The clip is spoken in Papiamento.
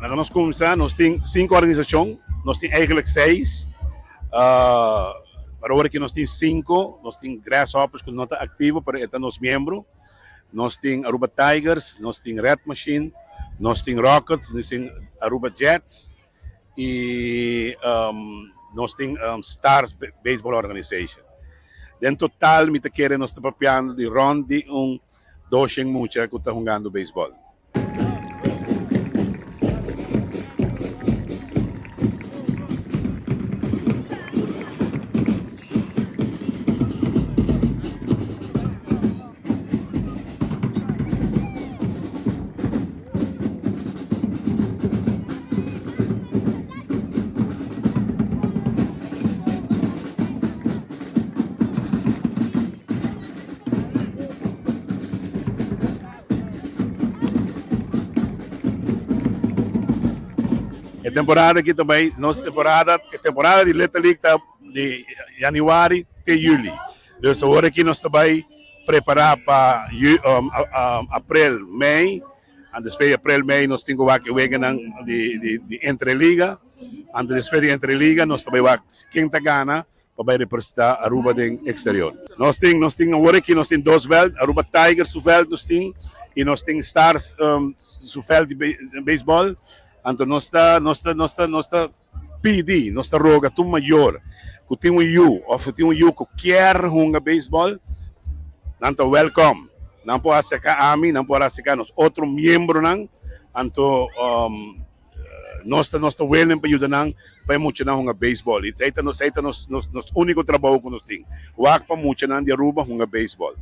Laga nos kuminsá, nos tin sinku organisashon, nos tin eigenlijk seis, pero awor aki nos tin sinku, nos tin Grasshoppers ku no ta aktivo pero e ta nos miembro, nos tin Aruba Tigers, nos tin Red Machine, nos tin Rockets, nos tin Aruba Jets i nos tin Stars Baseball Organization. Den total mi ta kere nos ta papiando di rònt di un doshen mucha ku ta hungando beisbòl. E temporada aki ta bai, nos temporada, e temporada di Little League ta di januari te juli. Dus awor aki nos ta bai prepara pa april, mei, anto despues di april, mei nos tin ku wak e weganan di entre liga, anto despues di entre liga nos ta bai wak ken ta gana pa bai representa Aruba den exterior. Nos tin nos tin awor aki nos tin dos veld, Aruba Tigers su veld nos tin y nos tin Stars su veld di baseball, anto nos ta nos ta nos ta nos ta pidi, nos ta roga tur mayor ku tin un yu of ku tin un yu ku kier hunga baseball, nan ta welcome. Nan por acerca ami, nan por acerca nos otro miembronan, anto nos ta nos ta willing pa yuda nan pa e muchanan hunga baseball. Esei ta nos esei ta nos nos nos unico trabou ku nos tin, wak pa muchanan di Aruba hunga baseball.